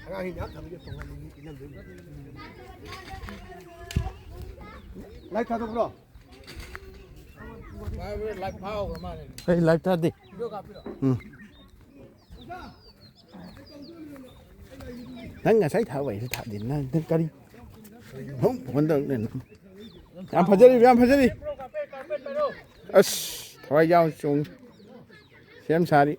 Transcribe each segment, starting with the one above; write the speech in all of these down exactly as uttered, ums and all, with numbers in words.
ꯑꯉꯥꯡꯁꯤꯡ ꯌꯥꯝ ꯊꯝꯃꯤꯁꯦ ꯇꯣꯉꯥꯟꯅ ꯏꯅꯝꯗꯣꯏꯅꯤ꯫ ꯂꯥꯏꯚ ꯊꯥꯗꯣꯛꯄ꯭ꯔꯣ? ꯂꯥꯏꯚ ꯐꯥꯎꯈ꯭ꯔ ꯃꯥꯜꯂꯦ꯫ ꯑꯩ ꯂꯥꯏꯚ ꯊꯥꯗꯦ꯫ ꯚꯤꯗꯤꯑꯣ ꯀꯥꯞꯄꯤꯔꯣ? ꯎꯝ꯫ ꯅꯪ ꯉꯁꯥꯏ ꯊꯥꯕ ꯑꯩꯁꯨ ꯊꯥꯗꯦ꯫ ꯅꯪ, ꯅꯪ ꯀꯔꯤ? ꯅꯪ ꯐꯣꯟ ꯇꯧꯔꯛꯅꯦ ꯅꯪ꯫ ꯌꯥꯝ ꯐꯖꯔꯤ, ꯌꯥꯝ ꯐꯖꯔꯤ꯫ ꯑꯁ, ꯊꯋꯥꯏ ꯌꯥꯎ ꯆꯣꯡꯉꯤ꯫ ꯁꯦꯝ ꯁꯥꯔꯤ꯫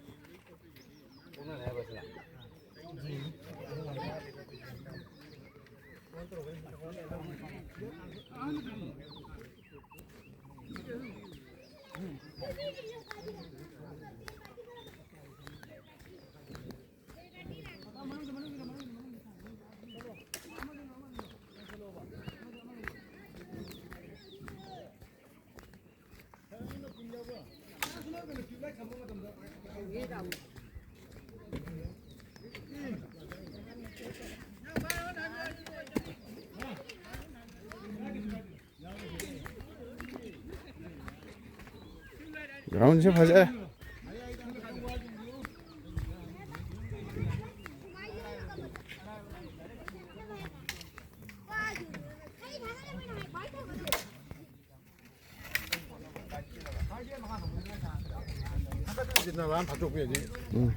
ꯒ꯭ꯔꯥꯎꯟꯁꯦ ꯐꯖꯔꯦ꯫ ꯎꯝ꯫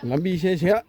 ꯂꯝꯕꯤꯁꯦ ꯁꯤꯗ꯫